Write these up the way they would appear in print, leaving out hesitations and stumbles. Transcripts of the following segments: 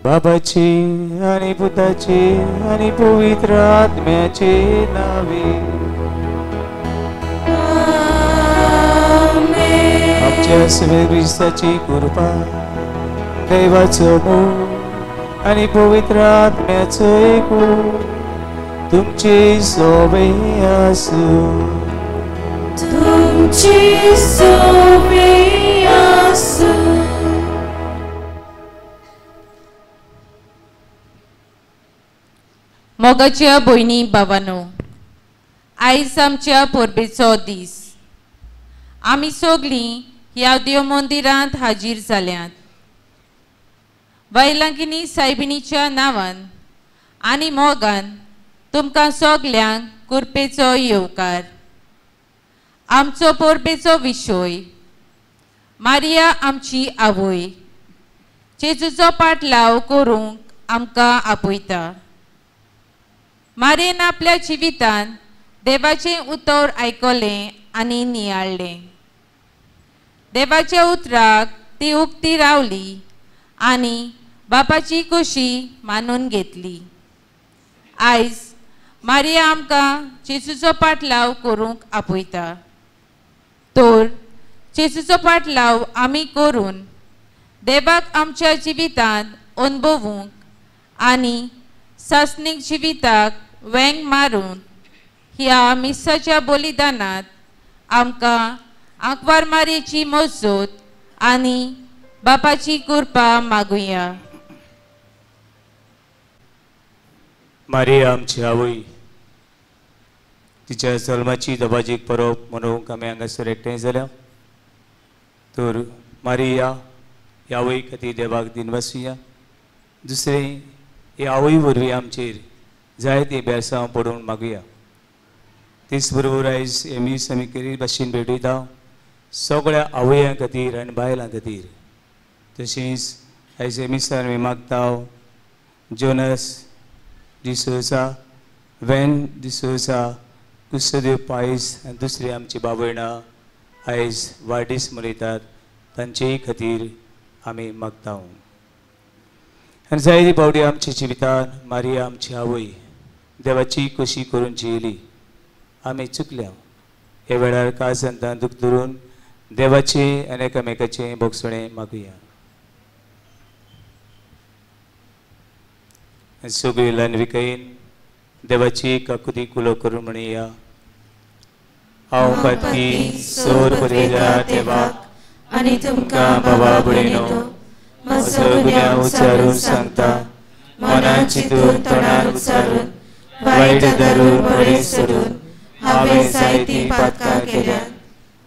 बाबाची आणि पुताची आणि पवित्र आत्म्याचे नावे. आमच्या सगळ्या ख्रिस्ताची कृपा, देवाचो मोग आणि पवित्र आत्म्याचो एकूण तुमचे सोबे आसूं. तुमचे सोबे आसूं. मोगाच्या भयणी भावानो, आयज आमच्या परबेचो दीस. आमी सगळीं ह्या देव मंदिरांत हाजीर जाल्यात. वैलांकिनी सायबिणीच्या नांवान आनी मोगान तुमकां सगल्यांक कुरपेचो येवकार. आमचो परबेचो विशय मारिया आमची आवय जेजूचो पाटलाव करूंक आमकां आपयता. मारियेन आपल्या जिवितान देवाचें उतर आयकलें आनी नियाळ्ळें. देवाच्या उतराक ती उक्ती रावली आनी बापाची खुशी मानून घेतली. आयज मारिया आमकां जेजूचो पाटलाव करूंक आपयता. तर जेजूचो पाटलाव आमी करून देवाक आमच्या जिवितांत अनुभवूंक आनी सासणीक जिविताक वेंग मारून ह्या मिसाच्या बलिदानांत आमकां आंकवार मारयेची मजत आनी बापाची कृपा मागुया. मारिया आमची आवय तिच्या जल्माची दबाजीक परब मनोवंक आमी हांगासर एकठांय जाल्या. तर मारिया ह्या आवय खातीर देवाक दिनवासुया. दुसरें, हे आवय वरवीं आमचेर जायतीं बेसांव पडून मागुया. तेच बरोबर आयज हे मीस आमी केरी भाशेन भेटयता सगळ्या आवयां खातीर आनी बायलां खातीर. तशेंच आयज हे मिसान आमी मागता जोनस डिसोजा, वेन डिसोजा, कुसदेव पायस आनी दुसरी आमची बाबयणां आयज वाडदीस मनयतात तांचेय खातीर आमी मागता. आनी जायती फावटी आमच्या जिवितान मारिया आमची आवय देवाची खोशी करून जियेली. आमी चुकल्या. हे वेळार काळजांत दुख धरून देवाचे आनी एकामेकाचें भोगसणें मागुया. सगळी ल्हानविकायेन देवाची काकुती कुलो करून म्हणया. हांव पातकी सोर पुरयता देवाक आनी तुमकां बाबा भयणीनो म्हजो गुन्यांव उच्चारून सांगता. मनान चिंतून तोंडान उच्चारून वायट धरून बरें सोडून हांवें जायतीं पातकां केल्यात.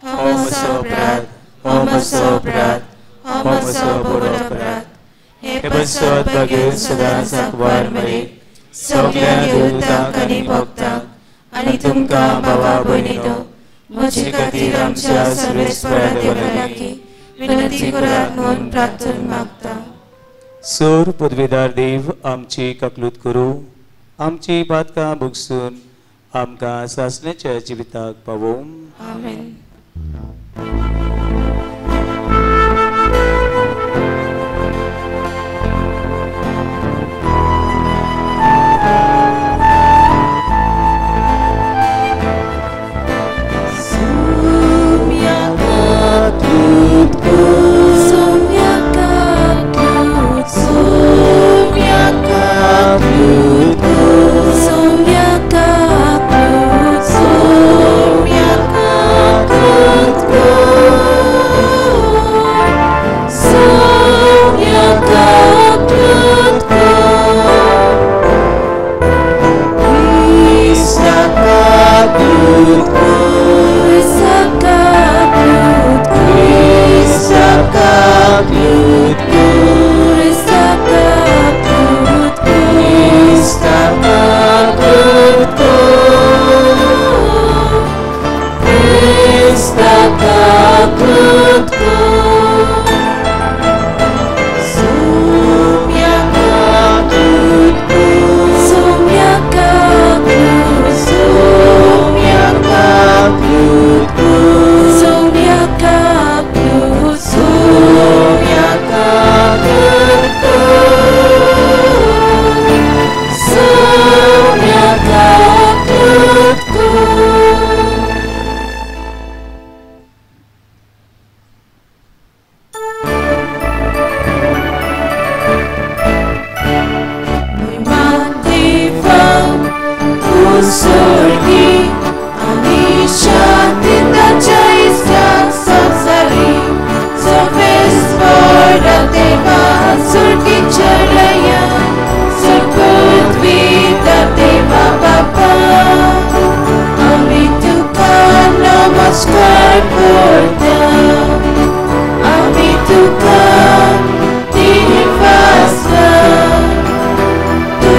हो म्हजो अपराध, हो म्हजो अपराध, हो म्हजो व्हड अपराध. हे पासत भागेर सदांच आंकवार मरे सगळ्या देवतांक आनी भक्तांक आनी तुमकां बाबा भयणीनो म्हजे खातीर आमच्या सर्वेस्परा देवा लागीं विनंती करात म्हणून प्रार्थना मागता. सोर पदवीदार देव आमची काकलूत करूं, आमची पातकां भोगसून आमकां सासण्याच्या जिविताक पावोवं. आमेन. Sonia Kakut, Sonia Kakut.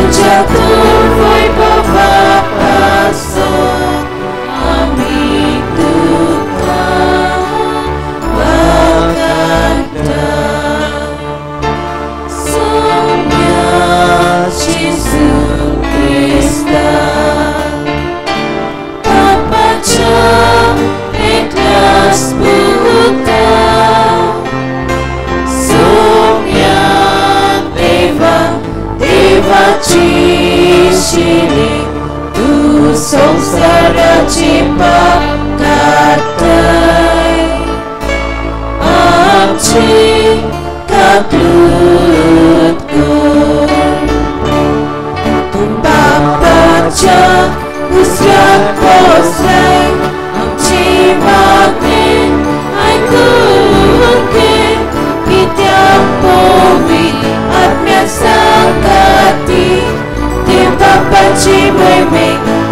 तुझ्या तूं वैभवा पासत आमी तुका वागाता. सोम्या जेजू क्रिस्ता बापाच्या एकल्याच पुता, सोम्या देवा देवाची शिरी तूं संवसाराची पाप काडटाय, आमची काकूत कर. तूं बापाच्या दुसऱ्या कोसळाय आमची मागणी आयकून घे, कित्याक पवित्र आत्म्या सांगाती देव बापाची म्हयमे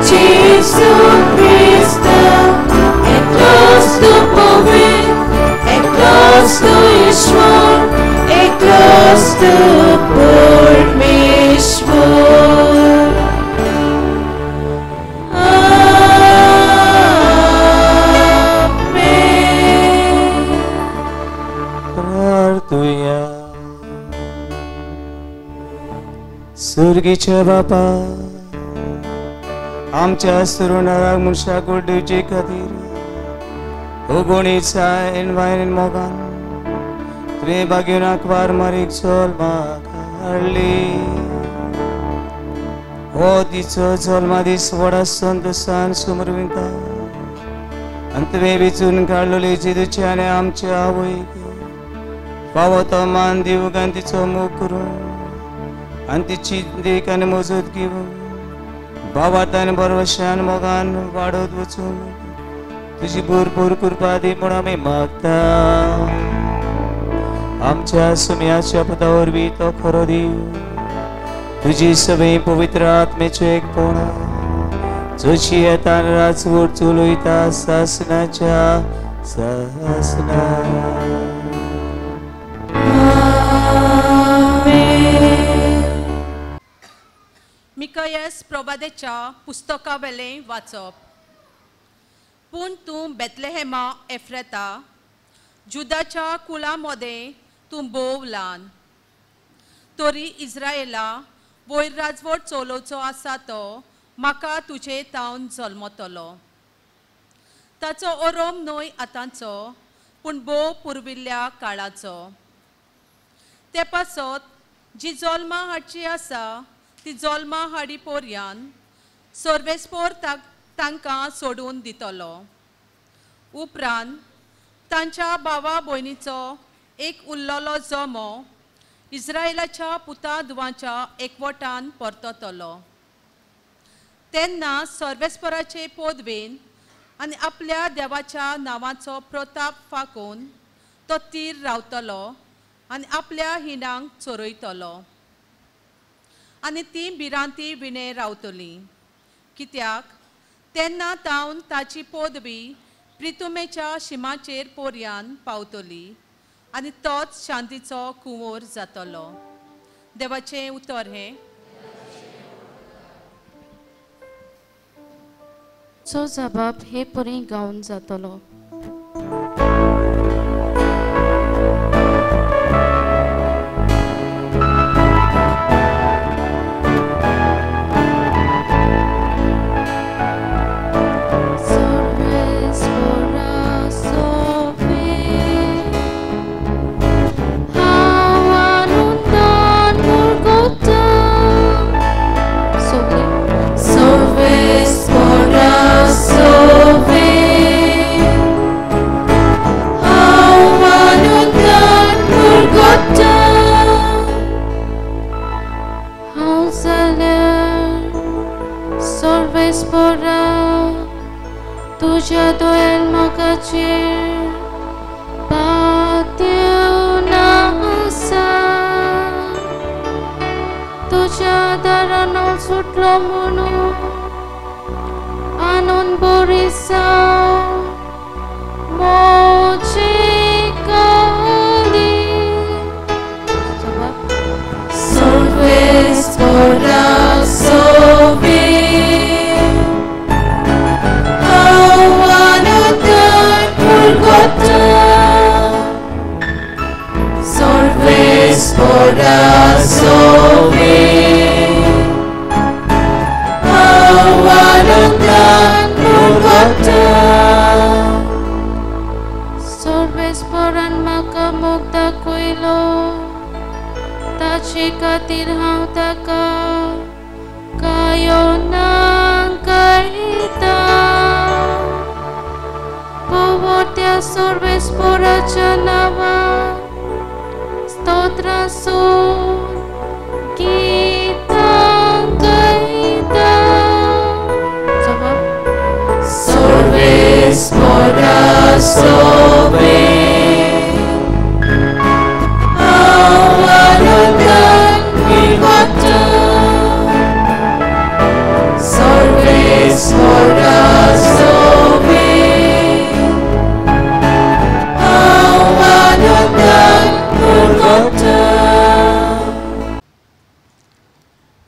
जेजू क्रिस्ता. एकलोच तूं पवित्र, एकलोच तूं ईश्वर, एकलोच तूं परमेश्वर. आमेन. प्रार्थुया. सुर्गीच्या बापा, आमच्या सुरुणाराक मनशाक दिवचे खातीर अगणीत एनवायन मोगान तुवें बागेनाक वार मारीक जल्माक हाडली. हो तिचो जल्मा दीस व्हडा संतोशान समर्पिता आनी तुवें वेंचून काडलेली जेजूची आनी आमच्या आवयक फावो तो मान दिवंक आनी तिचो मोग करूंक आनी तिची देख आनी मजत घेवंक भावार्थ आनी बरवशान मोगान वाडत वचूंक तुजी भरपूर कृपा दी म्हूण आमी मागता. आमच्या सुम्याच्या पदा वरवीं तो खरो देव तुजी सगळी पवित्र आत्मेचें एकपण जशी येता राजवट चलयता सासनाच्या सासना. मिकयस प्रवादेच्या पुस्तकावेलें वाचप. पूण तूं बेतलेहेमा एफ्रेता, जुदाच्या कुळा मदें तूं भोव ल्हान, तरी इस्रायला वयर राजवट चलोवचो आसा तो म्हाका तुजे तावन जल्मतलो. ताचो ओरोम न्हय आतांचो, पूण भोव पुर्विल्ल्या काळाचो. ते पासत जी जल्मां हाडची आसा ती जल्मां हाडी पोरयान सर्वेस्पोर तांकां सोडून दितलो. उपरांत तांच्या भावा भयणीचो एक उरलेलो जमो इस्रायलाच्या पुता धुवांच्या एकवटान परततलो. तेन्ना सर्वेस्पराचे पदवेन आनी आपल्या देवाच्या नांवाचो प्रताप फाकोवन तो तीर रावतलो आनी आपल्या हिणांक चोरयतलो आनी ती भिरांती विणे रावतली. कित्याक तेन्ना तावन ताची पदवी प्रितुमेच्या शिमाचेर पोरयान पावतली आनी तोच शांतीचो कुंवोर जातलो. देवाचें उतर हें. सो जबाब हे परी गावन जातलो. तुझ्या दोळ्यान म्हाकाचेर पातयेवन आसा, तुज्या दारान हांव सुटलो म्हणून आनंद बरी जावं म्हजी कली. सर्वेस्परा सोवे हांव आनंदान मुरगता. सर्वेस्परान म्हाका मोग दाखयलो, ताचे खातीर हांव ताका गायोना गायता. पवित्र सर्वेस्पराच्या नांवान स्तोत्रां सून गीतां गायता. सर्वेस्परा सोवे हांव आनंदान मुरगता. सर्वेस्परा सोवे हांव आनंदान मुरगता.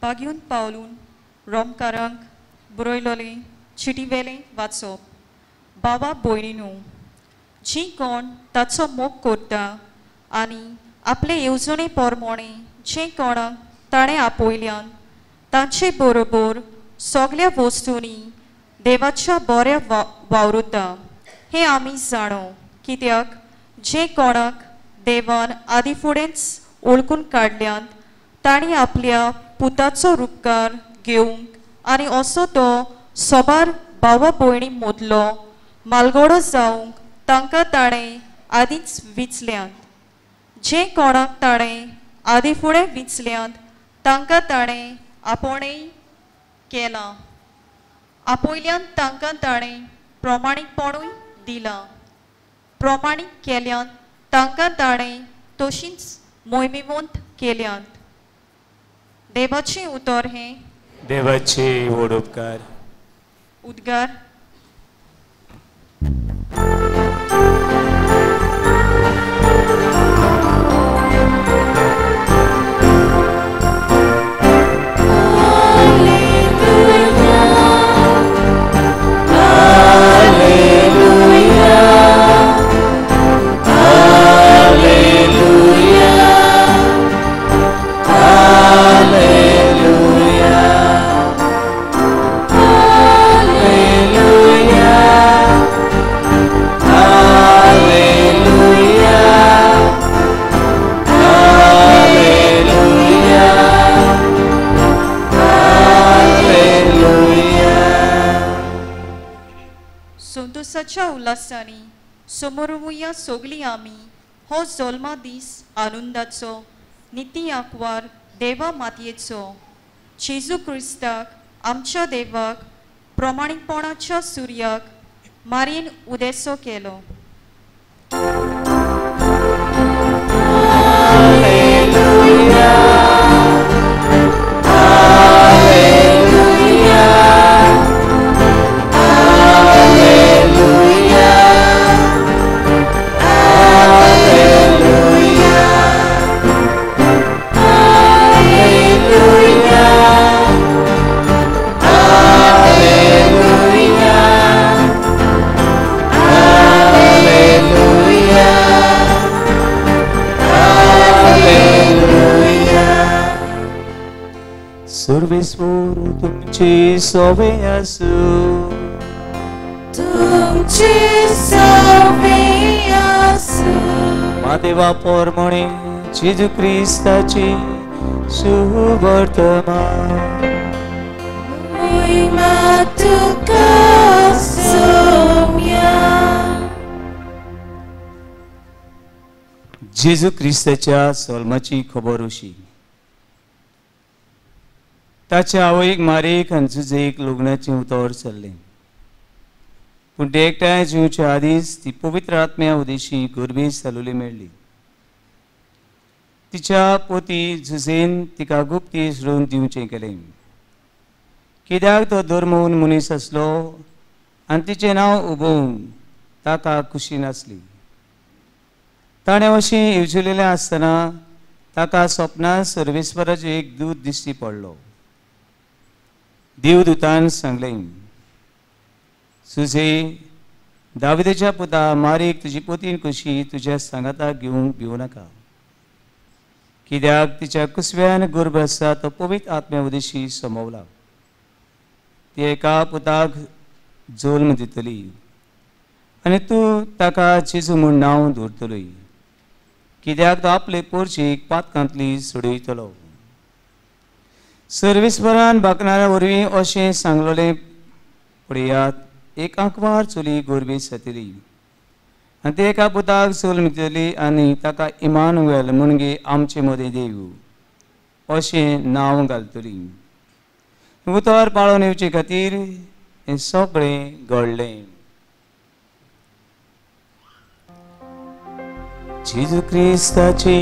बागयून पावलून रोमकारांक बरयलोलें चिटीवेलें वाचप. बाबा भयणीनू, जी कोण ताचो मोग करता आनी आपले येवजणे प्रमाणे जे कोणाक ताणें आपयल्यान तांचे बरोबर सगळ्या वस्तूंनी देवाच्या बऱ्या वावरुता हें आमी जाणो. कित्याक जे कोणाक देवान आदी फुडेंच ओळखून काडल्यान तांणी आपल्या पुताचो रुपकार घेवंक आनी असो तो सोबार भावा भयणी मदलो मालगडो जावंक तांकां ताणें आदींच विचल्यात. जे कोणाक ताणें आदी फुडें विचल्यात तांकां ताणें आपोणेय केलां. आपयल्यान तांकां ताणें प्रमाणीकपणूय दिलां. प्रमाणीक केल्यान तांकां ताणें तशींच मोहिमेवंत केल्यात. देवाचें उतर हें देवाचे व्हड उपकार. उद्गार. संतोषाच्या उल्हासांनी समोरमुया सगळीं आमी हो जल्मा दीस आनंदाचो निती आंकवार देवा मातयेचो. जेजू क्रिस्ताक आमच्या देवाक प्रमाणीकपणाच्या सुर्याक मारयेन उदेसो केलो. सर्वेस्पर तुमचे सोवे आसूं. तुमचे सोवे आसूं. म्हादेवा पोरमणे जेजू क्रिस्ताची सुवर्तमान. मोहिमा तुका सोम्या. जेजू क्रिस्ताच्या सल्माची खबर अशी. ताच्या आवयक मारेक आनी जुजेक लग्नाचें उतर चल्लें. पूण ते एकठांय जेवच्या आदींच ती पवित्र आत्म्या उदेशी गर्भेस्त जालोली मेळ्ळी. तिच्या पोती जुजेन तिका गुप्ती सोडून दिवचें केलें. कित्याक तो धर्मून मनीस आसलो आनी तिचें नांव उबोवन ताका खुशी नासली. ताणें अशें येवजिलेलें आसतना ताका सपनांत सर्वेस्पराचें एक दूत दिश्टी पडलो. देवदूतान सांगलें, सुजे दाविदेच्या पुता मारीक तुजी पोतीन कशी तुज्या सांगाताक घेवंक भिवू नाका. कित्याक तिच्या कुसव्यान गर्भ आसा तो पवित्र आत्म्या उदेशी समवला. ती एका पुताक जल्म दितली आनी तूं ताका जेजू म्हूण नांव दवरतली, कित्याक तो आपले पोरचीक पातकांतली सोडयतलो. सर्वेस्परान बाकणाऱ्या वरवीं अशें सांगलेलें, पळयात, एक आंकवार चली गोरबी जातली आनी ते एका पुताक जल्म दितली आनी ताका इमानुएल म्हणजे आमचे मदें देव अशें नांव घालतली. उतर पाळोवन येवचे खातीर हें सगळें घडलें. जेजू क्रिस्ताची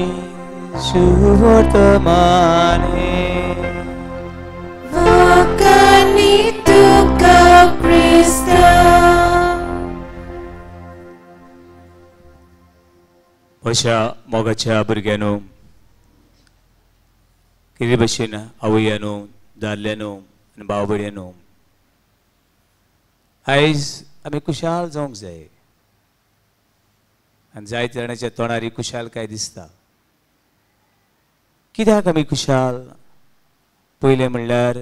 शुभवर्तमाने. वाखाणी तुका क्रिस्ता. अशा मोगाच्या भुरग्यांनो, कितें भशेन आवयांनो, दादल्यांनो आनी भाव भयण्यांनो, आयज आमी खुशाल जावंक जाय आनी जायते जाणांच्या तोंडार ही खुशालकाय दिसता. कित्याक आमी खुशाल? पयलें म्हणल्यार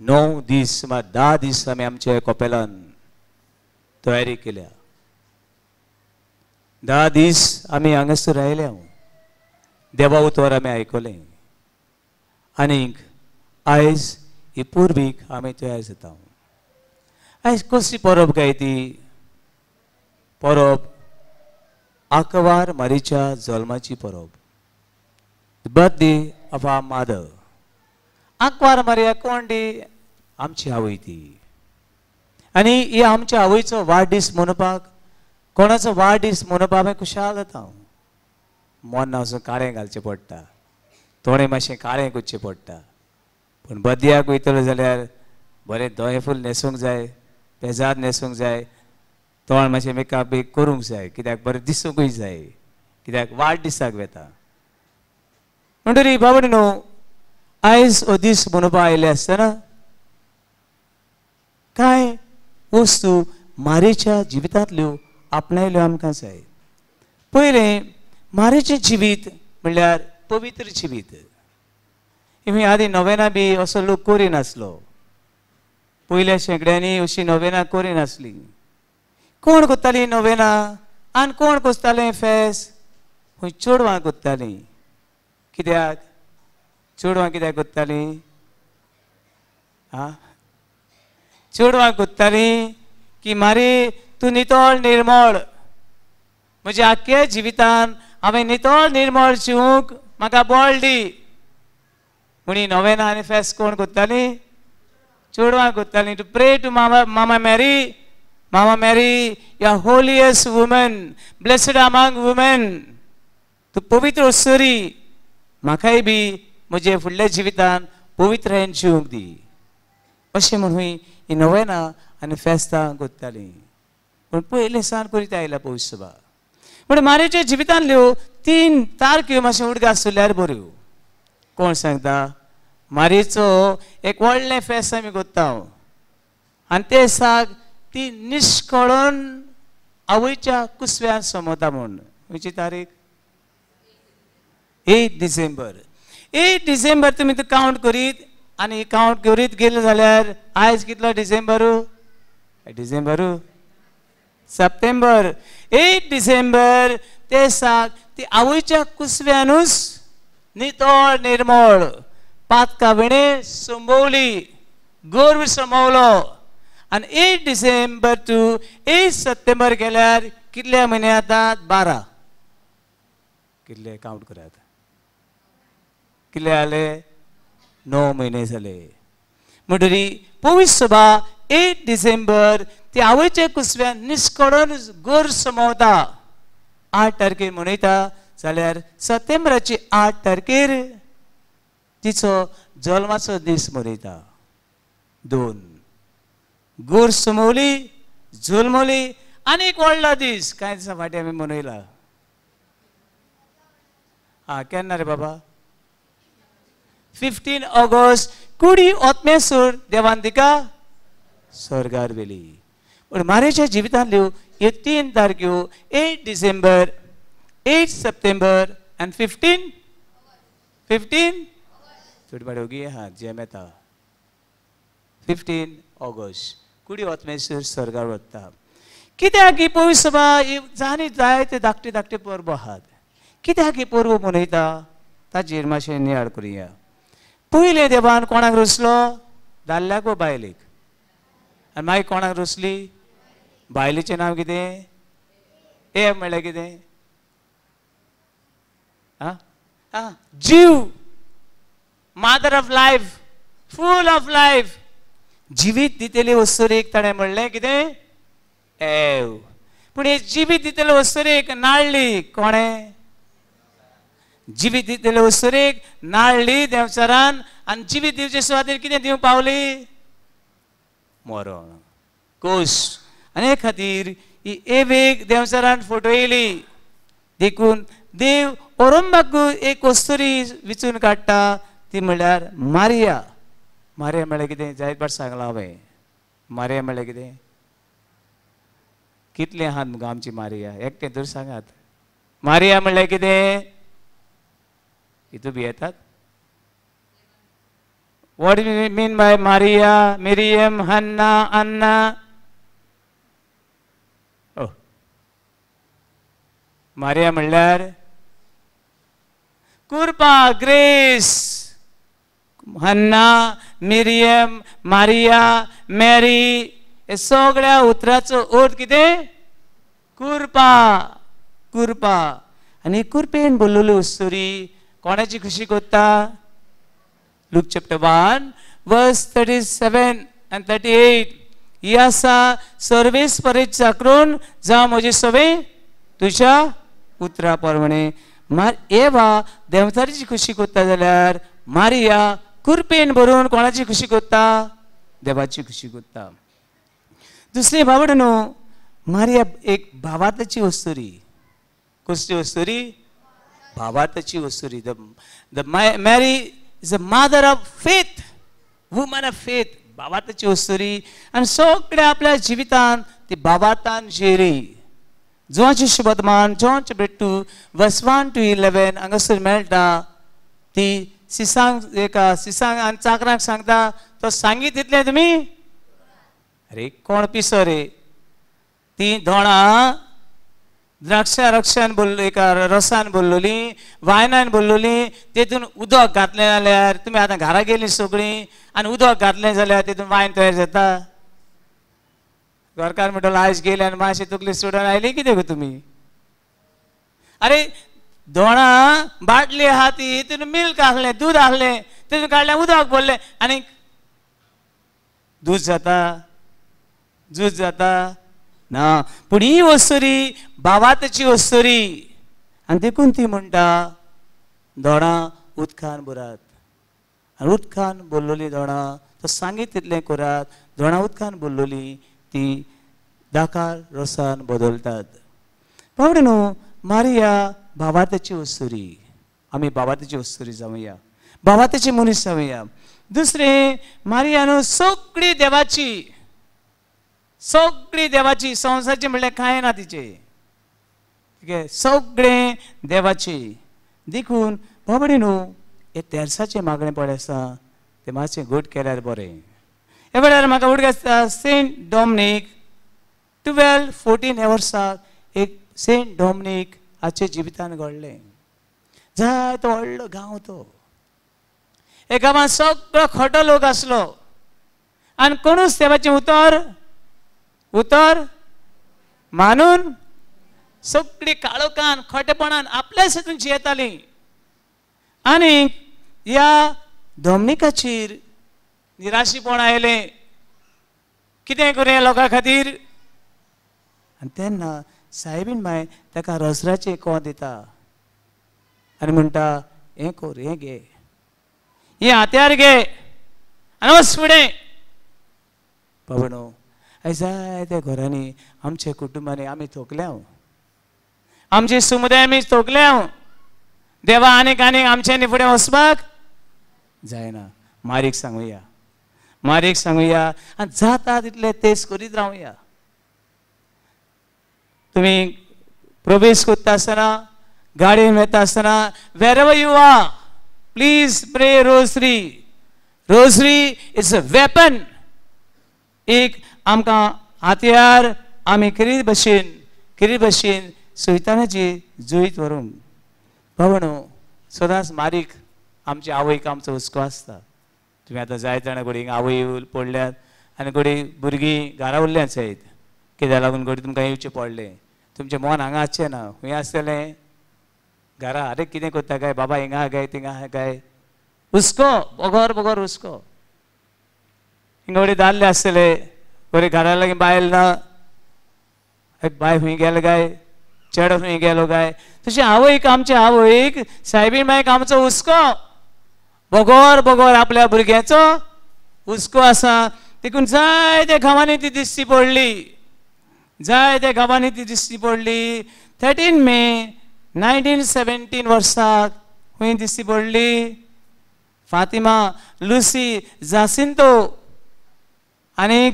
9 दीस सुमार 10 दीस आमी आमच्या कोपेलान तयारी केल्या. 10 दीस आमी हांगासर आयल्या, देवा उतर आमी आयकलें आनीक आयज ही पुर्वीक आमी तयार जाता. आयज कसली परब काय ती परब? आंकवार मारीच्या जल्माची परब, the birthday of our mother. आंकवार मारिया कोण ती? आमची आवय ती. आनी ही आमच्या आवयचो वाडदीस मनोवपाक, कोणाचो वाडदीस मनोवपाक आमी खुशाल जाता. मोन्ना वचून काळें घालचें पडटा, तोणें मातशें काळें करचें पडटा, पूण बदयाक वयतलो जाल्यार बरें धवें फूल न्हेसूंक जाय, पेजाद न्हेसूंक जाय, तोंड मातशें मेकअप बी करूंक जाय, कित्याक बरें दिसूंकूय जाय, कित्याक वाडदिसाक वेता. म्हणटरी बाबा न्हू, आयज हो दीस मनोवपाक आयिल्ले आसतना कांय वस्तू मारीच्या जिवितांतल्यो आपणायल्यो आमकां जाय. पयलें, मारीचें जिवीत म्हणल्यार पवित्र जिवीत. आमी आदीं नोवेना बी असो लोक करिनासलो. पयल्या शेंकड्यांनी अशी नोवेना करिनासली. कोण करताली नोवेना आनी कोण करतालें फेस? खंय चेडवां करतालीं. कित्याक चेडवां कित्याक करतालीं? आं, चेडवां करतालीं की मारी तूं नितळ निर्मळ, म्हज्या आख्ख्या जिवितान हांवें नितळ निर्मळ जिवूंक म्हाका बळ दी म्हणी नोवेना आनी फेस कोण करतालीं? चेडवां करतालीं. To pray to mama Mary, mama Mary you are holiest woman, blessed among women, तूं पवित्र अस्तुरी, म्हाकाय बी म्हजे फुडल्या जिवितान पवित्रायेन जिवूंक दी, अशें म्हणून ही नोवेना आनी फेस्तां करतालीं. पूण पयलें सान करीत आयला पवित्र. पूण मारेच्या जिवितांतल्यो 3 तारख्यो मातशें उडगास उरल्यार बऱ्यो. कोण सांगता? मारीचो एक व्हडलें फेस्त आमी करता आनी ते दिसाक ती निश्कळून आवयच्या कुसव्यान समोता म्हूण. खंयची तारीख? 8 डिसेंबर. 8 डिसेंबर तुमी तो कावंट करीत आनी कावंट करीत गेले जाल्यार आयज कितलो डिसेंबर? डिसेंबर, सप्टेंबर. 8 डिसेंबर ते दिसाक ती आवयच्या कुसव्यानूच नितळ निर्मळ पातका विणे संभवली, गर्व समवलो. आनी 8 डिसेंबर टू 8 सप्टेंबर गेल्यार कितले म्हयने जातात? 12. कितले कावंट करात? कितले जाले? 9 म्हयने जाले. म्हणटरी पवित्र सभा 8 डिसेंबर ती आवयच्या कुसव्यान निस्कडून गोर समवता. 8 तारखेर मनयता जाल्यार सप्टेंबराची 8 तारखेर तिचो जल्माचो दीस मनयता. 2 गोर समवली, जल्मली आनी एक व्हडलो दीस कांय दिसां फाटीं आमी मनयला. आं, केन्ना रे बाबा? 15 ऑगस्ट. कुडी ओतमेसूर देवान तिका स्वर्गार व्हेली. पूण मारेच्या जिवितांतल्यो ह्यो 3 तारख्यो 8 डिसेंबर, 8 सप्टेंबर आनी 15 15 थोडी फावटी ओगी आहा जेम येता. 15 ऑगस्ट कुडी वतमेसर स्वर्गार वता. कित्याक ही पवित्र सभा जाणी जाय ते धाकटे धाकटे परबो आहात, कित्याक ही परबो मनयता ताचेर मातशें नियाळ करुया. पयलें देवान कोणाक रचलो? दादल्याक वो बायलेक? आनी मागीर कोणाक रचली? बायलेचें नांव कितें? ए म्हणल्यार कितें? आं, जीव, mother of life, full of life. जिवीत दितली वस्तुरेक ताणें म्हणलें कितें? एव. पूण हे जिवीत दितले वस्तुरेक नाडली कोणें? जिवीत दितले वस्तुरेक नाडली देंवचारान. आनी जिवीत दिवचे सुवातेर कितें दिवंक पावली? मरण, कोश. आनी हे खातीर ही एवेक देंवचारान फटयली. देखून देव ओरंबाकूय एक वस्तुरी विचून काडटा, ती म्हणल्यार मारिया. मारिया म्हणल्यार कितें? जायत फावट सांगलां हांवें. मारिया म्हणल्यार कितें? कितलें आहात मुगो आमची मारिया, एकटें तर सांगात. मारिया म्हणल्यार कितें? हितू भियेतात? What do you mean by Maria, Miriam, Hannah, Anna? Oh. Maria म्हणल्यार कृपा, grace. Hannah, Miriam, Maria, Mary, हे सगळ्या उतराचो अर्थ कितें? कृपा, कृपा. आनी कृपेन बोल्लोली वस्तुरी कोणाची खुशी कोत्ता? Luke chapter 1 verse 37 and 38. ही आसा सर्वेस्परीत चाकरून जावं म्हजी सवे तुज्या उतरा प्रमाणे. एवा देंवचाराची खुशी कोत्ता जाल्यार मारिया कृपेन भरून कोणाची खुशी कोत्ता? देवाची खुशी कोत्ता. दुसरें भावड न्हू, मारिया एक भावार्थाची वस्तुरी. कसली वस्तुरी? भावार्थाची वस्तुरी. The Mary is a mother of faith, woman of faith. भावार्थाची वस्तुरी. आनी सगळ्या आपल्या जिवितान ती भावार्थान जियेली. जुवाची शुभतमान John chapter 2 verse 1 to 11 हांगासर मेळटा. ती सिसांक, एका सिसांक आनी चाकरांक सांगता, तो सांगीत तितलें तुमी? अरे कोण पिसो रे? ती दोणां द्राक्षा रक्षान बोल्लो, एका रसान बोल्लोली, वायनान बोल्लोली, तेतून उदक घातलें जाल्यार तुमी आतां घरा गेलीं सगळीं आनी उदक घातलें जाल्यार तेतून वायन तयार जाता. घरकार म्हणटलो आयज गेले आनी मातशें तकली सोडून आयली कितें गो तुमी? अरे दोणां बाटली आहा ती, तितून मिल्क आहलें, दूद आहलें, तितून काडलें उदक भरलें आनी दूद जाता? दूद जाता ना. पूण ही वस्तुरी भावार्थाची वस्तुरी. आनी देखून ती म्हणटा दोणां उदकान भरात. आनी उदकान भरलोली दोणां तो सांगीत तितलें करात. दोणां उदकान भरलोली ती दाकार रोसान बदलतात. बावडे न्हू, मारिया भावार्थाची वस्तुरी. आमी भावार्थाची वस्तुरी जावया, भावार्थाची मनीस जावया. दुसरें, मारिया न्हू सगळी देवाची, सगळी देवाची. संवसाराची म्हणल्यार कांय ना तिचे, सगळें देवाची. देखून बाबडी न्हू, हे तेर्साचें मागणें पळय आसा तें मातशें घट केल्यार बरें. हे वेळार म्हाका उडगास आसता सेंट डॉमनीक 12-14 ह्या वर्साक एक सेंट डॉमनीक हाचे जिवितान घडलें. जायतो व्हडलो गांव तो, हे गांवांत सगळो खोटो लोक आसलो आनी कोणूच देवाचें उतर उतर मानून सगळी काळोखान खोटेपणान आपल्याच हितून जियेताली. आनी ह्या डॉमनिकाचेर निराशीपण आयलें, कितें करूं लोकां खातीर. आनी तेन्ना सायबीन माय ताका रोजराचें कोंत दिता आनी म्हणटा, हें कर, हें घे, हें हात्यार घे आनी वच फुडें. बाबा आयज जायत्या घरांनी आमच्या कुटुंबांनी आमी थोकल्या, आमचे समुदाय आमी थोकल्या. देवा आनीक आनीक आमच्यांनी फुडें वचपाक जायना. मारीक सांगुया, मारीक सांगुया आनी जाता तितले तेज करीत रावया. तुमी प्रवेश करता आसतना, गाडयेन वता आसतना, wherever you are, Please pray rosary. Rosary is a weapon. एक आमकां हातयार आमी खेरीत भशेन सैतानाची जैत व्हरूंक. बाबांनो, सदांच मारीक आमची आवयक आमचो हुस्को आसता. तुमी आतां जायत जाणां घडये आवय पडल्यात आनी घडये भुरगीं घरा उरल्यात सयत, कित्याक लागून घडये तुमकां येवचें पडलें. तुमचें मन हांगा आसचें ना, खंय आसतलें घरा. अरे कितें करता काय बाबा, हिंगा काय थिंगा काय, हुस्को बगर बगर हुस्को. हिंगा घडये दादले आसतले, घडये घरा लागीं बायल ना, बाय खंय गेले काय, चेडो खंय गेलो काय. तशें आवयक, आमच्या आवयक सायबीण मायक आमचो हुस्को बगर बगर आपल्या भुरग्याचो हुस्को आसा. देखून जायत्या गांवांनी ती दिसची पडली, जायत्या गांवांनी ती दिसची पडली. 13 मे 1917 वर्साक खंय दिसची पडली? फातिमा लुसी जासिंतो आनी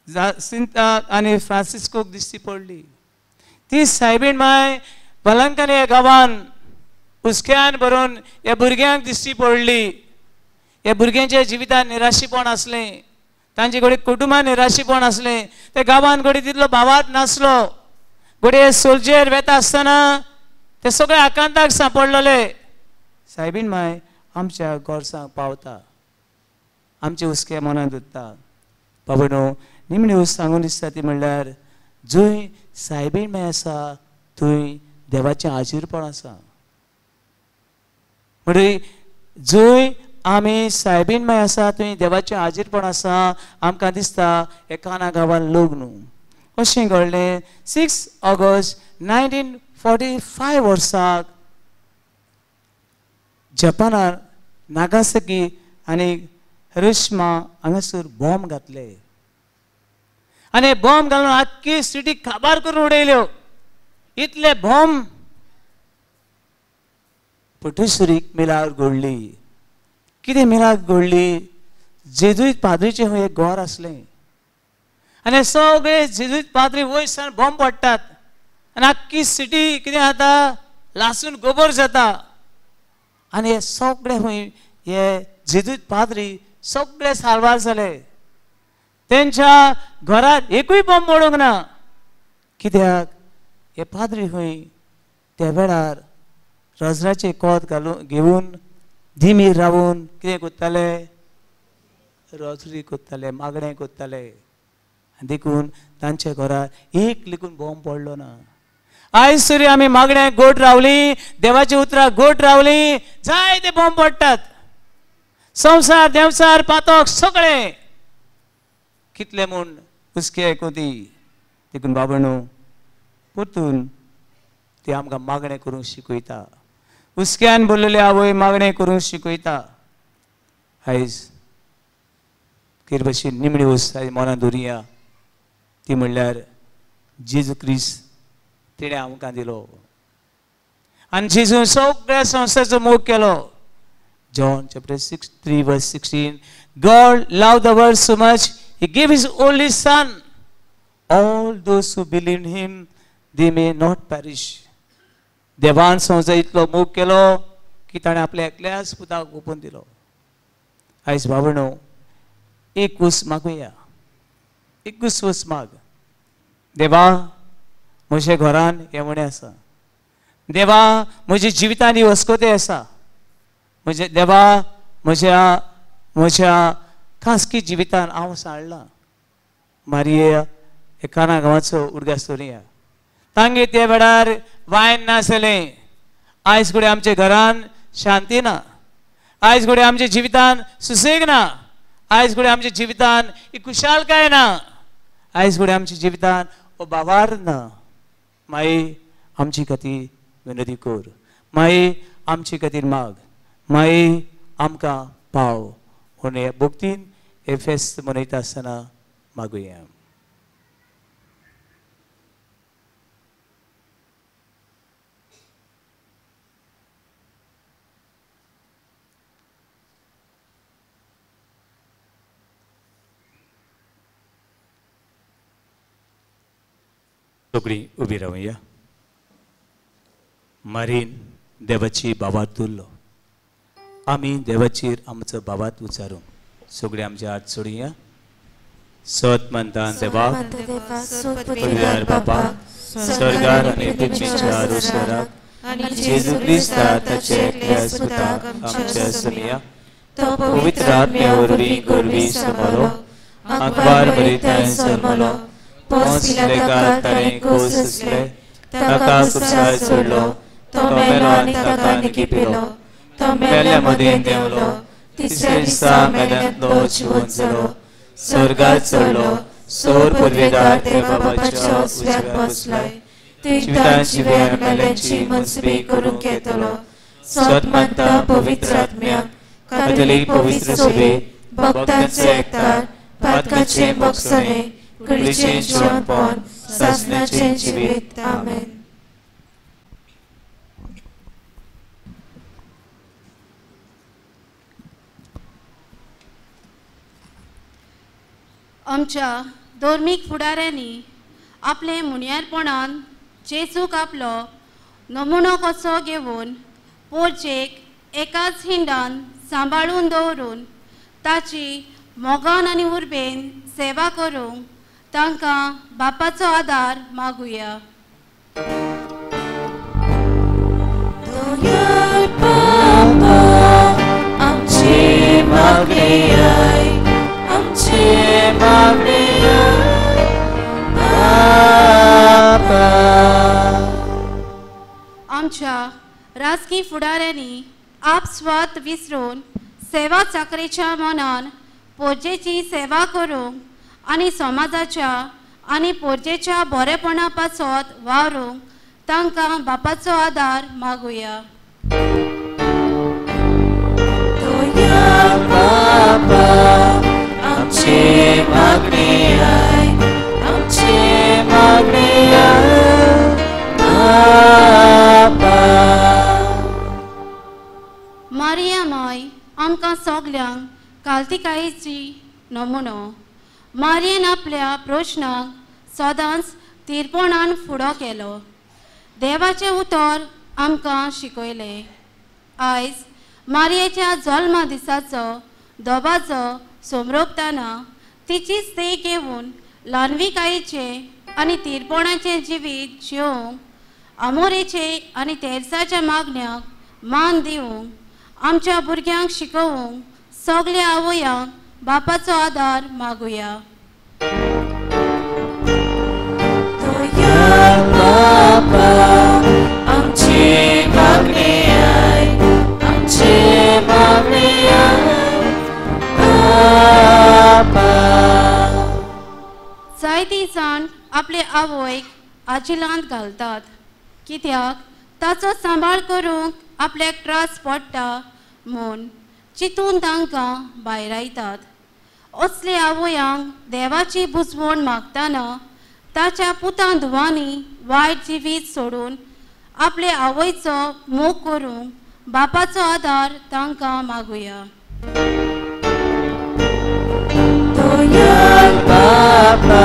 जासिंताक आनी फ्रांसिस्कोक दिसची पडली. ती सायबीण माय बलंकन ह्या गांवान हुस्क्यान भरून ह्या भुरग्यांक दिसची पडली. ह्या भुरग्यांच्या जिवितांत निराशीपण आसलें, तांचे घडये कुटुंबान निराशीपण आसलें, त्या गांवान घडये तितलो भावार्थ नासलो. घडये सोल्जर वेता आसतना ते सगळे आकांताक सांपडलेले. सायबीण माय आमच्या गोरसांक पावता, आमचे हुस्के मनांत उरता. बाबांनो, निमणी हुस सांगून दिसता ती म्हणल्यार जंय सायबीण माय आसा थंय देवाचें हाजीरपण आसा. म्हणटकीर जंय आमी सायबीण माय आसा थंय देवाचें हाजीरपण आसा. आमकां दिसता एकाना गांवान लग्न अशें घडलें. 6 ऑगस्ट 1945 वर्साक जपानार नागासाकी आनी हिरोशिमा हांगासर बॉम्ब घातले आनी बॉम्ब घालून आख्खी सिटी काबार करून उडयल्यो. इतले बॉम्ब पटेश्वरीक मिलार घडली. कितें मिलार घडली? जेजुईत पाद्रीचें खंय एक घर आसलें आनी सगळे जेजुईत पाद्री वयर सावन बॉम्ब पडटात आनी आख्खी सिटी कितें जाता, लासून गोबर जाता. आनी हे सगळे खंय हे जेजुईत पाद्री सगळे साल्वार जाले. तेंच्या घरांत एकूय बॉम्ब पडूंक ना. कित्याक? हे पाद्री खंय त्या वेळार रोजराचें कोत घालून घेवन दिमीर रावून कितें करताले, रोजरी करताले, मागणें करताले. आनी देखून तांच्या घरा एक लेगून बॉम्ब पडलो ना. आयज तरी आमी मागण्या गोड रावली, देवाची उतरां गोड रावली, जायते बॉम्ब पडटात. संवसार देवसार पातक सगळें कितले म्हूण हुस्के आयकूं ती. देखून बाबांनो, परतून ती आमकां मागणें करूंक शिकयता. हुस्क्यान बोल्लेली आवय मागणें करूंक शिकयता. आयज कितें भशेन निमणी वस्त आयज मनांत दवरुया, ती म्हणल्यार जेजू क्रिस्त तिणें आमकां दिलो आनी जेजून सगळ्या संवसाराचो मोग केलो. John chapter 3 verse 16, God loved the world so much, He gave His only Son. All those who believe in Him, they may not perish. देवान संवसार इतलो मोग केलो की ताणें आपल्या एकल्याच पुताक ओपून दिलो. आयज बाबांनो, एक वस्त मागुया, एकूच वस्त माग. देवा, म्हज्या घरान येवणें आसा. देवा, म्हज्या जिवितांत ही वस्कोते आसा. म्हज्या देवा, म्हज्या म्हज्या खासगी जिवितान हांव सांडलां. मारिया एकाना गांवाचो उडगास दवरुया. तांगे त्या वेळार वायन नासलें. आयज घडये आमच्या घरान शांती ना, आयज घडये आमच्या जिवितान सुसेग ना, आयज घडये आमच्या जिवितान ही खुशालकाय ना, आयज घडये आमच्या जिवितान हो बावार ना. माई आमची खातीर विनती कर, माई आमची खातीर माग, माई आमकां पाव म्हणून हे भक्तीन हे फेस्त मनयता आसतना मागुया. सगळीं उबी रावया. मारीन देवाची बाबात उरलो. आमी देवाचेर आमचो बाबात उचारूंक सगळे आमचे हात सोडया. सत म्हणटा देवा पवित्र बापा स्वर्गार आनी पृथ्वीच्या रुसराक जेजू क्रिस्ता ताचे एकल्या सुताक आमच्या सुनिया पवित्र आत्म्या वरवीं गोरवी समलो आंकवार बरी समलो पोंस लेका ताणें कोस आसले ताका कुसार सोडलो तो मेलो आनी ताका निकिपिलो तो मेल्या मदें देंवलो तिसऱ्या दिसा मेल्यांतलो जिवन जालो स्वर्गार चडलो सोर पुर्वेदार देवा बाबाच्या उजव्याक बसलाय जिवितान जिव्यार मेल्यांची मनसुबी करूंक येतलो. सत मानता पवित्र आत्म्याक कातोलीक पवित्र सभे भक्तांचे एकतार पातकाचें मोगसणें कुडीचें जिवनपण सासणाचें जिवीत. आमेन. आमच्या धर्मीक फुडाऱ्यांनी आपले मुनियारपणान जेजूक आपलो नमुनो कसो घेवन पोरजेक एकाच हिंडान सांबाळून दवरून ताची मोगान आनी उर्बेन सेवा करूंक तांकां बापाचो आदार मागुया. आमचे मागणे आमचे मागणे बापा. आमच्या राजकी फुडाऱ्यांनी आपस्वात विसरून सेवा चाकरेच्या मनान पोरजेची सेवा करूंक आनी समाजाच्या आनी पोरजेच्या बरेपणा पासत वावरूंक तांकां बापाचो आदार मागुया. बापा आमचे मागणे आमचे मागणे बापा. मारिया माय आमकां सगल्यांक कालतिकायेची नमुनो. मारियेन आपल्या प्रश्नाक सदांच तीरपणान फुडो केलो. देवाचें उतर आमकां शिकयलें. आयज मारियेच्या जल्मा दिसाचो दबाजो समरोपतना तिचीच देख घेवन ल्हानविकायेचें आनी तीरपणाचें जिवीत जिवंक आमोरेचें आनी तेरसाच्या मागण्याक मान दिवंक आमच्या भुरग्यांक शिकोवंक सगल्या आवयांक बापाचो आदार मागुया. बापा आमचे मागणे आमचे मागणे बापा. जायती जाण आपले आवयक आजिलांत घालतात कित्याक ताचो सांबाळ करूंक आपल्याक त्रास पडटा म्हूण चिंतून तांकां भायरायतात. असले आवयांक देवाची बुजवण मागतना ताच्या पुतां धुवांनी वायट जिवीत सोडून आपले आवयचो मोग करूंक बापाचो आदार तांकां मागुया. बापा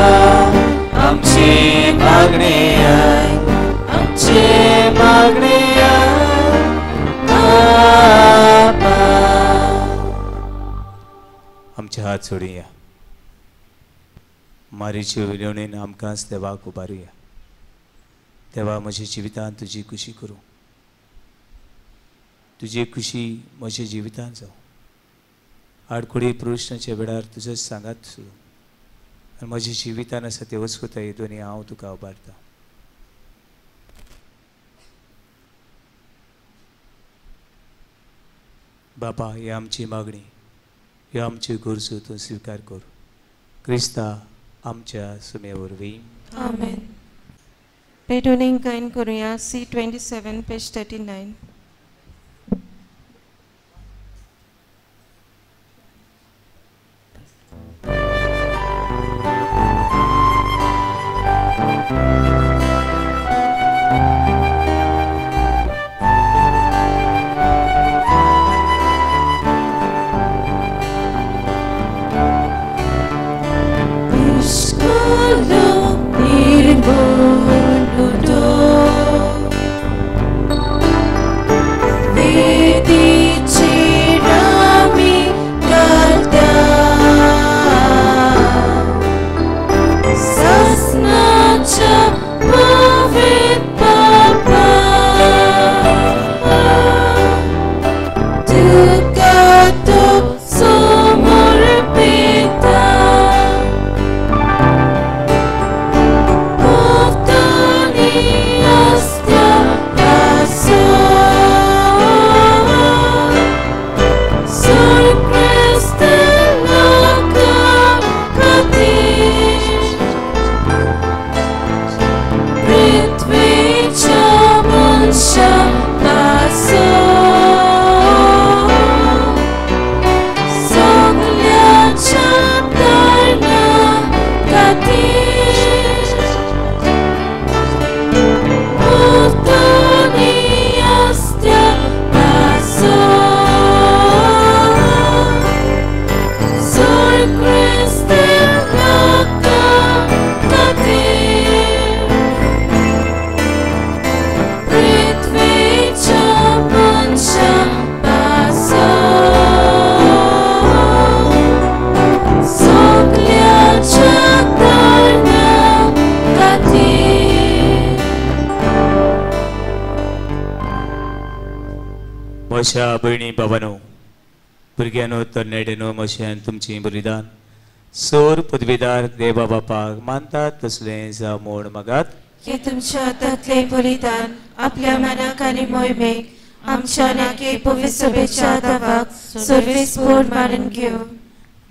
आमचे मागणे आमचे मागणे बापा. आमचे हात सोडुया. मारीचे विनवणेन आमकांच देवाक उबारुया. देवा म्हज्या जिवितांत तुजी खुशी करूं, तुजी खुशी म्हज्या जिवितांत जावं. आडकुडी प्रश्नाच्या वेळार तुजो सांगात सुरू आनी म्हज्या जिवितान आसा ते वस्कुताय दोनी हांव तुका उबारता. बाबा ही आमची मागणी, ह्यो आमच्यो गरजो तूं स्विकार कर. क्रिस्ता आमच्या सुमे वरवीं. आमेन. पेटोनिंग गायन करूया C27 page 39. Nirgunudo. म्हज्या भयणी बाबानो, भुरग्यांनो, तरणाट्यांनो, म्हज्यान तुमचें बलिदान सोर पदवीदार देवा बापाक मानतात तसलें जावं म्हूण मागात. हे तुमच्या हातांतलें बलिदान आपल्या मनाक आनी मोहिमेक आमच्या नाके पवित्र सभेच्या दावाक सर्वेस्पोर मानून घेवं.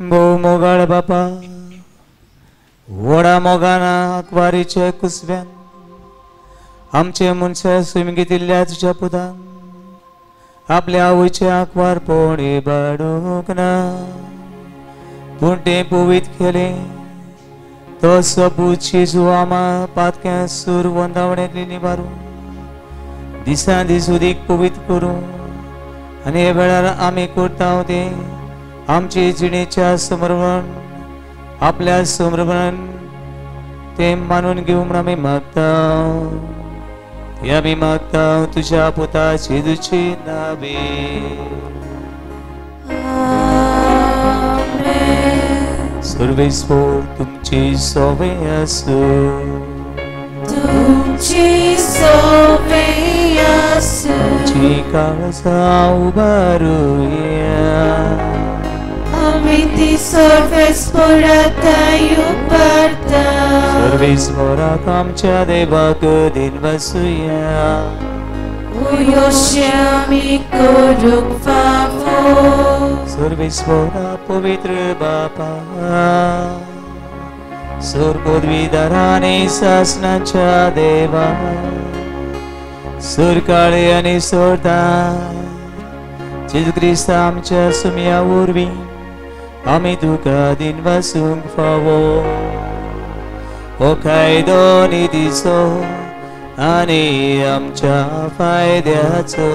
भोव मोगाळ बापा, व्हडा मोगान आंकवारीच्या कुसव्यान आमचे मनशा स्विम घेतिल्ल्या तुज्या पुतान आपल्या आवयचे आंकवारपण इबाडूंक ना, पूण तें पवित्र केलें. तो सबूत जेजू आमा पातक्या सूर वंदावणेंतली निवारून दिसान दीस उदीक पवित्र करूं आनी हे वेळार आमी करता तें आमचे जिणेच्या समर्पण आपल्या समर्पणान तें मानून घेवं म्हूण आमी मागता. हे आमी मागता तुज्या पुता जेजूचे नावे. सर्वेस्पोर तुमची सोवे आसूं. तुमची सोवे आसूं. तुमची काळजां उबारुया. आमी ती सर्वेस्पोराताय उबारता. सर्वेस्पोराक आमच्या देवाक दिनवासुया. उयोशें आमी करूंक फावो. सर्वेस्पोरा पवित्र बापा, सोर पदवीदारांनी सासनाच्या देवा, सोर काळे आनी सोरता जेजू क्रिस्त आमच्या सुमया वरवीं आमी तुका दिनवासूंक फावो. हो कायदो निधीचो आनी आमच्या फायद्याचो.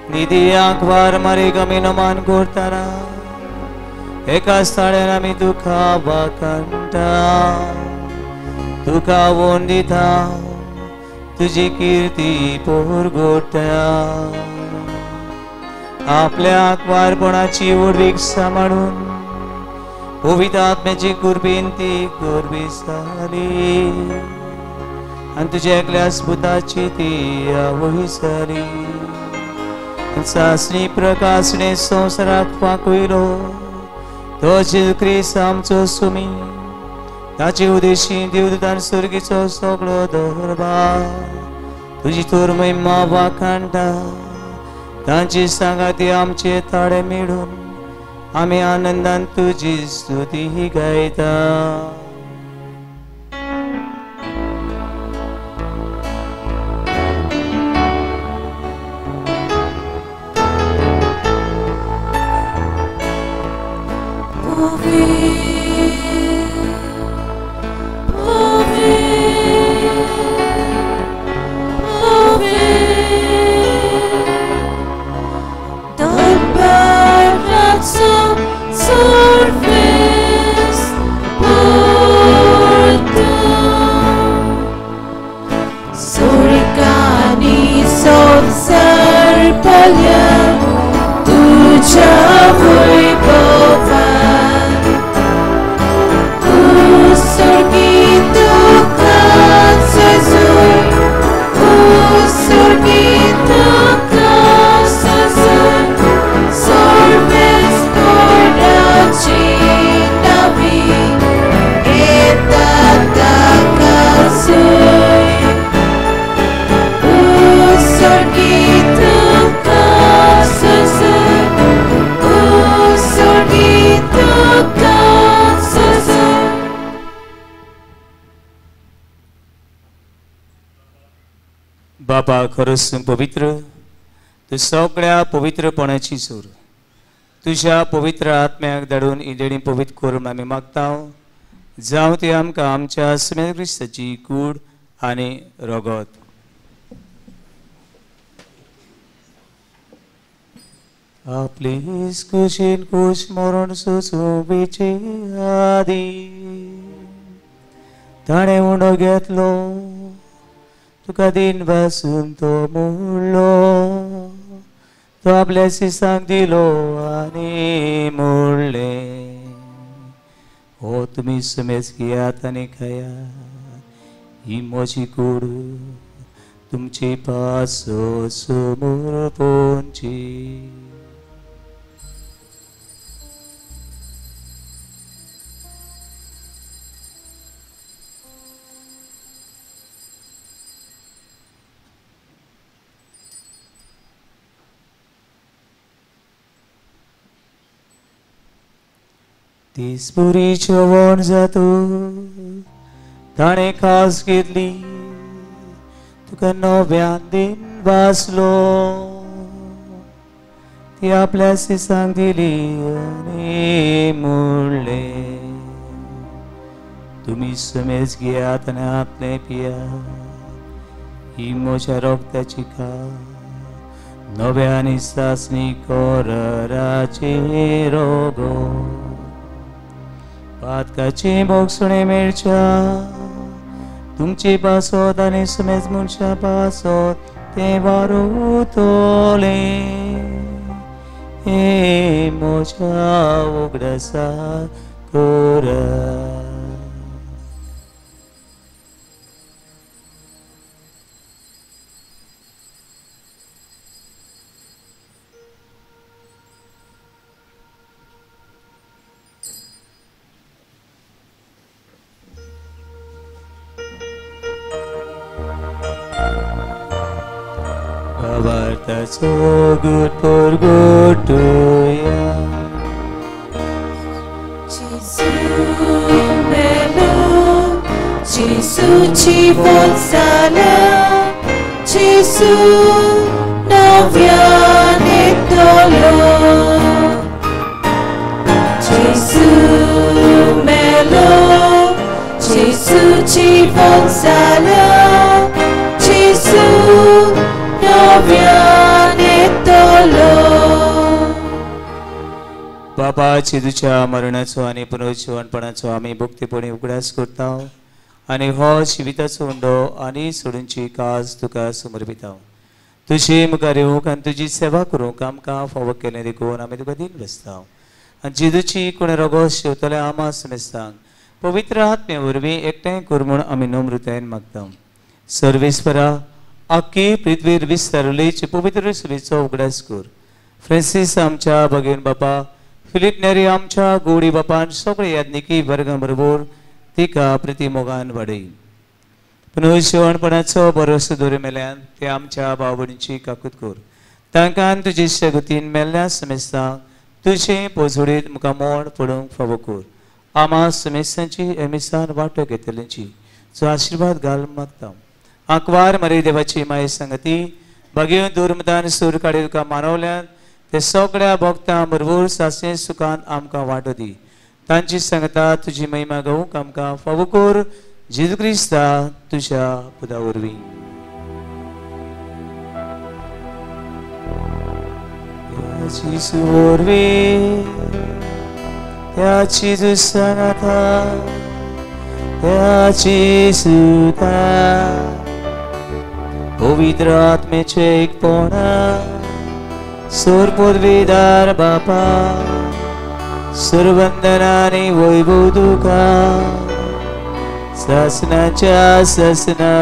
निधी आंकवार मारीक आमी नमान करतना एका स्थाळ्यान आमी तुका वाखाणटा, तुका वंदिता, तुजी किर्ती पोरगोटा. आपल्या आंकवारपणाची व्हडवीक सांबाळून पवित्र आत्म्याची कुर्बीन ती कुर्बी जाली आनी तुज्या एकल्या पुताची ती आवय जाली. सासणी प्रकाशणे संवसाराक फांकयलो तो जेजू क्रिस्त आमचो सुमी, ताचे उदेशी देवदूतान स्वर्गीचो सगळो दरबार तुजी थोर महिमा वाखाणटा. तांची सांगाती आमचे ताळे मेळून आमी आनंदान तुजी स्तुती गायता. बाबा खरोच तूं पवित्र, तूं सगळ्या पवित्रपणाची सूर. तुज्या पवित्र आत्म्याक धाडून ही देणी पवित्र करून आमी मागता, जावं ती आमकां आमच्या स्मेर क्रिस्ताची कूड आनी रगत. आपली कुशीन कूश मरण सुचोवचे आदी ताणें उंडो घेतलो, तुका दिनवासून तो मोडलो, तो आपल्या शिसांक दिलो आनी मोडलें. हो तुमी सुमेज घेयात आनी खायात, ही म्हजी कूड तुमची पासो समर्पणची. तीस पुरी जेवण जातो ताणें खास घेतली तुका नव्यान दिन वाचलो ती आपल्या सिसांक दिली आनी म्हणलें तुमी समेज घेयात आनी आपलें पियात ही म्हज्या रोगताची खास नव्या आनी सासणी कराराची रोगो पातकाची भोगसणे मेळच्या तुमची पासत आनी सुमेज मनशा पासत तें वारुतलें हे म्हज्या उगडासा करा. That's so good for good to ya. Gesù bello, Gesù ci consola, Gesù non viene dolore. Gesù bello, Gesù ci consola, Gesù non viene dolore. बाबा जेजूच्या मरणाचो आनी पुनर्जिवनपणाचो आमी भक्तीपणी उगडास करता आनी हो जिविताचो उंडो आनी सोडूनची काज तुका समर्पिता. तुजे मुखार येवंक आनी तुजी सेवा करूंक आमकां फावो केलें देखून आमी तुका दिन बसता आनी जेजूची कोण रोगोस शेवतले आमा समेस्तांक पवित्र आत्मे वरवीं एकठांय कर म्हूण आमी नम्रतायेन मागता. सर्वेस्परा आख्खी पृथ्वीर विस्तारलेची पवित्र सुवेचो उगडास कर. फ्रांसीस आमच्या भगेन बापा, फिलीप नेरी आमच्या गोडी बापान सगळे याज्ञिकी वर्गां बरोबर तिका प्रतिमोगान वाडय. पुनर्जिवणपणाचो बरोसो दवर मेल्यान ते आमच्या भाव भयणीची काकूत कर. तांकां तुजे शगतीन मेल्ल्या समेस्तांक तुजे पोजोडीत मुखार मोड पडूंक फावो कर. आमा समेस्तांची एमिसान वांटो घेतल्यांची जो आशिर्वाद घाल मागता. आंकवार मरे देवाची माये संगती बागेवन दुर्मदान सूर काडी तुका मानवल्यान ते सगळ्या भक्तां बरोबर सासे सुखान आमकां वांटो दी. तांची सांगता तुजी महिमा गावूंक आमकां फावो कर जेजू क्रिस्ता तुज्या पुता वरवीं. त्याची वरवीं त्याची सांगता त्याची सुता पवित्र आत्मेचे एकपणा सुर पदवीदार बापा सुरवंदनाने वैभव तुका सासनाच्या सासना.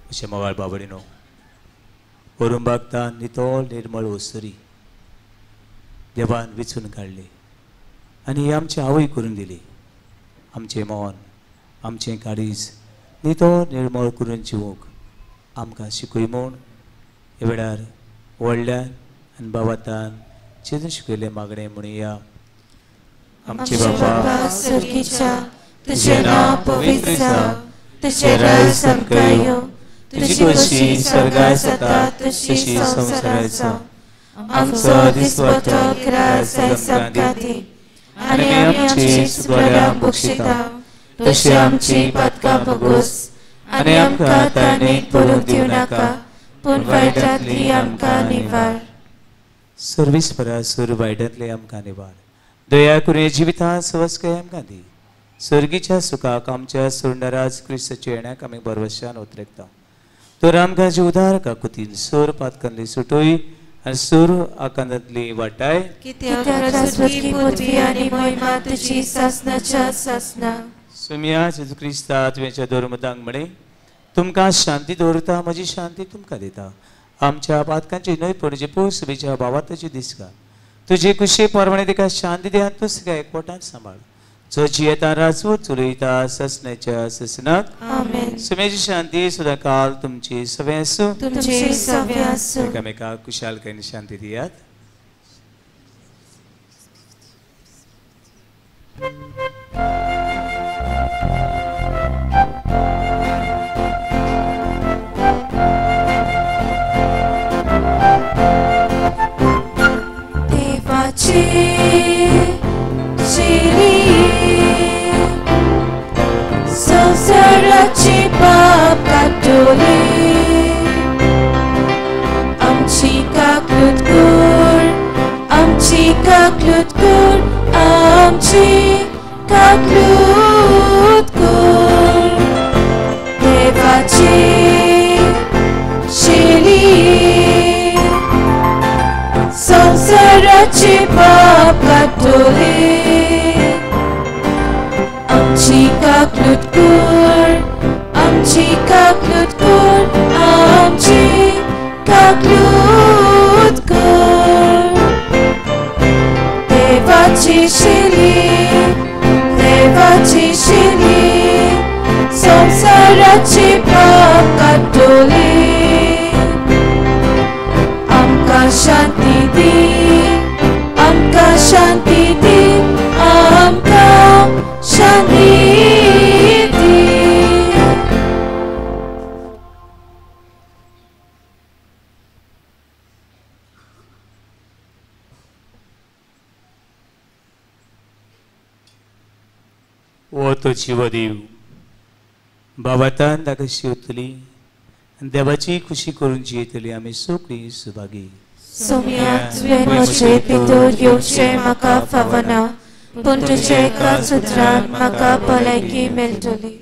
अशें मवाळ बाबडीनो वरून बागता नितळ निर्मळ वस्तुरी देवान विचून काडली आनी ही आमची आवय करून दिली. आमचें मन आमचें काळीज नितळ निर्मळ करून जिवूंक आमकां शिकय म्हूण ह्या वेळार व्हडल्यान आनी बाबातान जेजून शिकयल्लें मागणें म्हणुया. आमचे बाबा स्वर्गीच्या तुझें नांव पवित्र जावं, तुझें राज आमकां येवं, तुजी खोशी स्वर्गार जाता तशी संवसारार जावं. आमचो दिसपट्टो ग्रास आयज आमकां दी आनी आमी आमची चुकल्यां बक्षिता तशी आमची पातकां भोगोस आनी आमकां ताणेक पडूंक दिवं नाका पूण वायटांतली आमकां निवार. सर्वेस्परा सूर वायटांतली आमकां निवार. दया करून जिवितांत सवस्काय आमकां दी. सर्गीच्या सुखाक आमच्या सोडणाराज क्रिस्ताच्या येण्याक आमी भरवशान उतरेकता. तर आमकां जी उदार काकुतीन सोर पातकांतली सुटोय आनी सूर आकांतांतली वाटाय. कित्याक राजवटकी पदवी आनी महिमा तुजी सासणाच्या सासणा. सुमिया जेजू क्रिस्ता तुवेंच्या धर्मदांक म्हळें, तुमकां शांती दवरता, म्हजी शांती तुमकां दिता. आमच्या पातकांची न्हय पूण जेपूसबीच्या भावाताची दिसका. तुजी कुशी परवणे तिका शांती दी आनी तूं सगळ्या एकवटान सांबाळ, जो जियेता राजवट चलयता ससण्याच्या ससनाक. आमेन. सुमेची शांती सदां काल तुमची सगळें आसूं. तुमची सगळें आसूं. एकामेकाक कुशालकायेन शांती दियात. देवाची शिरी संवसाराची पाप काडटली, आमची काकूत कर, आमची काकूत कर, आमची काकूत कर. देवाची शिरी संवसाराची पाप काडटली, आमची काकूत कर, आमची काकूत कर, आमची काकूत कर. देवाची शिरी, देवाची शिरी संवसाराची पाप काडटली, आमकां शांती दी, आमकां शांती दी, आमकां शांती दी. ओ तो जीव देव बाबातान ताका शिवतली आनी देवाची खुशी करून जियेतली आमी सगळीं सुभागी. सोम्या तुवें म्हजे भितर येवचें म्हाका फावना, पूण तुजे एका सुत्रान म्हाका भलायकी मेळटली.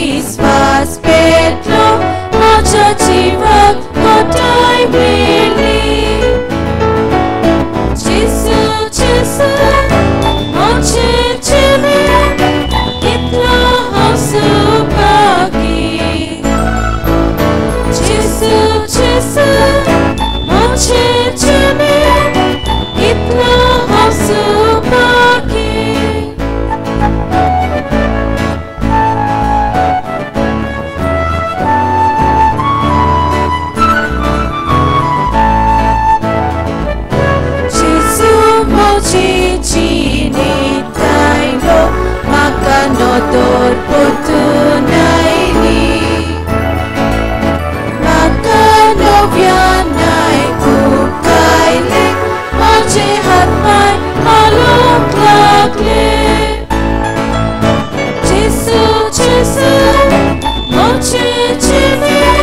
विश्वास पेटलो म्हज्या जिवाक घटाय मेळ्ळी. जेजू जेजू म्हजें चेडूं कितलो हांव सुभागी. जेजू जेजू म्हजें चेडूं कितलो हांव सुभागी. जेजू म्हजे जिणेंत आयलो म्हाका नदर परतून आयली. म्हाका नव्यान आयकूंक आयलें म्हजे हात पांय हालूंक लागले. जेजू जेजू म्हजें जिणें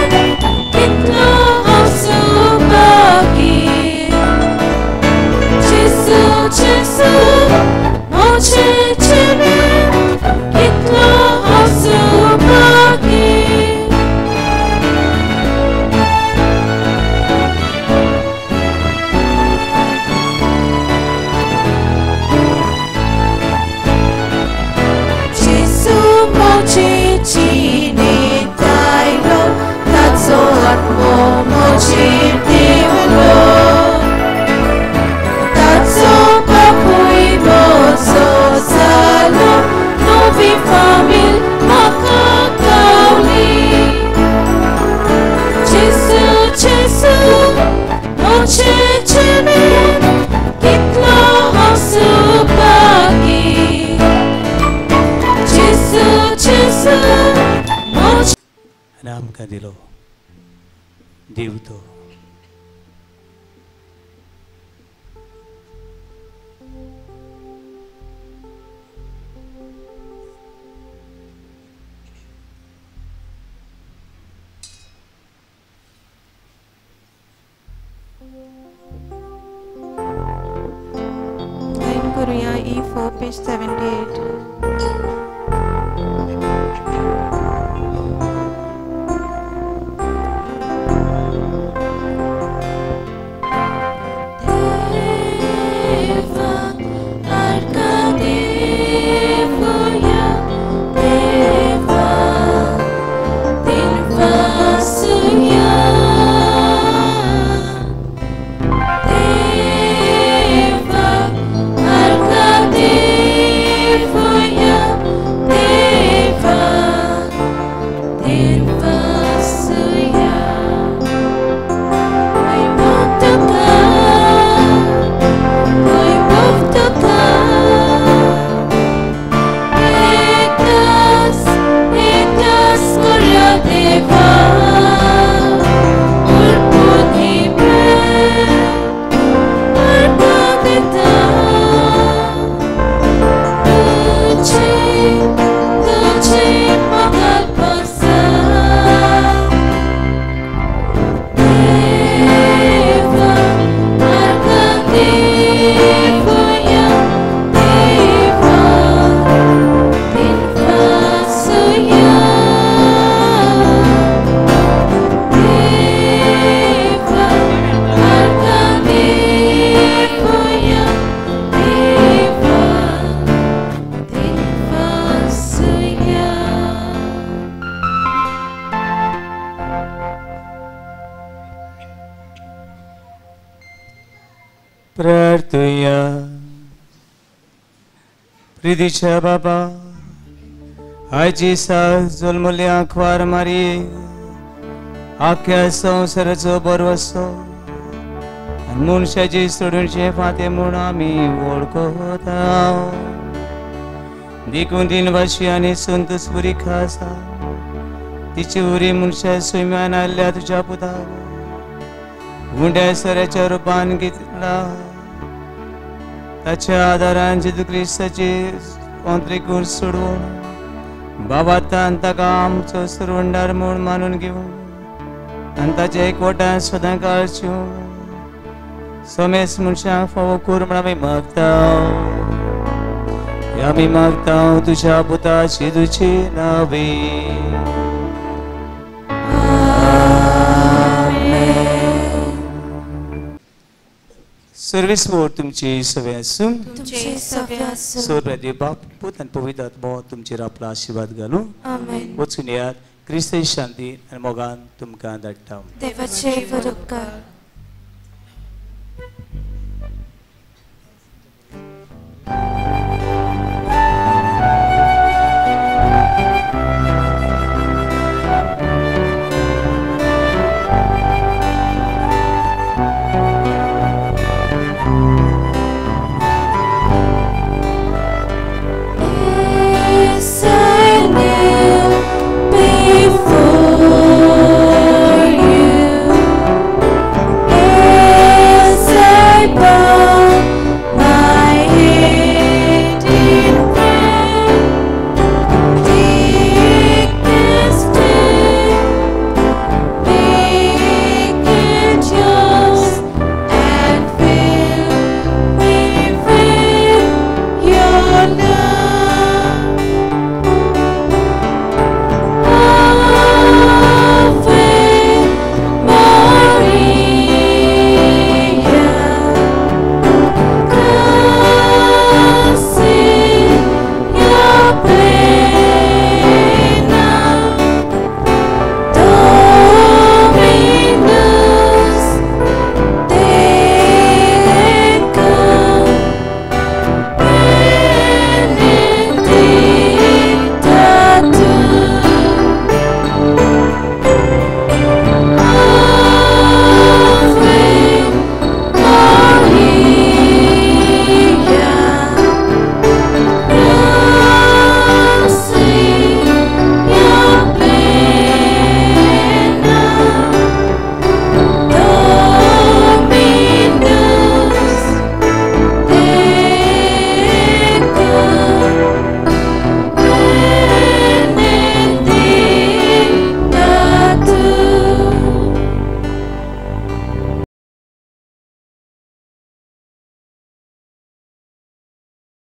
कितलो हांव सुभागी. जेजू जेजू म्हजें जिणें कितलो हांव सुभागी. जेजू म्हजे जिणेंत आयलो ताचो आत्मो म्हजेर देंवलो. ताचो बापूय म्हजो जालो नवी फामील म्हाका गावली. जेजू जेजू म्हजें जिणें कितलो हांव सुभागी. जेजू जेजू म्हजें आनी आमकां दिलो देव तो. गायन करूया E4 page 78. देवा आर्का देवया देवा दिनवासुया. देवा आर्का देवया देवा दिनवासुया. I move to God, I move to God. Ekas, ekas korya deva, urpuni pre, arpadeta. Tuche, tuche magalpasa. Deva, arka devoya, deva, dinvasuya. Deva, arka devoya, deva, dinvasuya. प्रार्थुया. प्रितीच्या बाबा आयची सास जल्मल्या आंकवार मारये आख्या संवसाराचो बरवसो आनी मनशाची सोडूनचे फांते म्हूण आमी वळखता. देखून दिनवाशी आनी संतोषपुरी खासा तिची उरी मनशा सैम्यान आयिल्ल्या तुज्या पुताक उंड्या सऱ्याच्या रुपान घेतला. ताच्या आदारान जेजू क्रिस्ताची कोंत्रेकूर सोडून बाबातान ताका आमचो सुरवंडार म्हूण मानून घेवन आनी ताच्या एकवटान सदां काळ सोमेस मनशांक फावो कूर म्हूण आमी मागता. आमी मागता तुझ्या पुता जेजूचे नावे. सर्वेस्पर तुमचे सवे आसूं. सर्व बाप पूत आनी पवित्र आत्मो तुमचेर आपलो आशिर्वाद घालूं. वचून येयात. क्रिस्ती शांती आनी मोगान तुमकां धाडटा. देवाचे उपकार.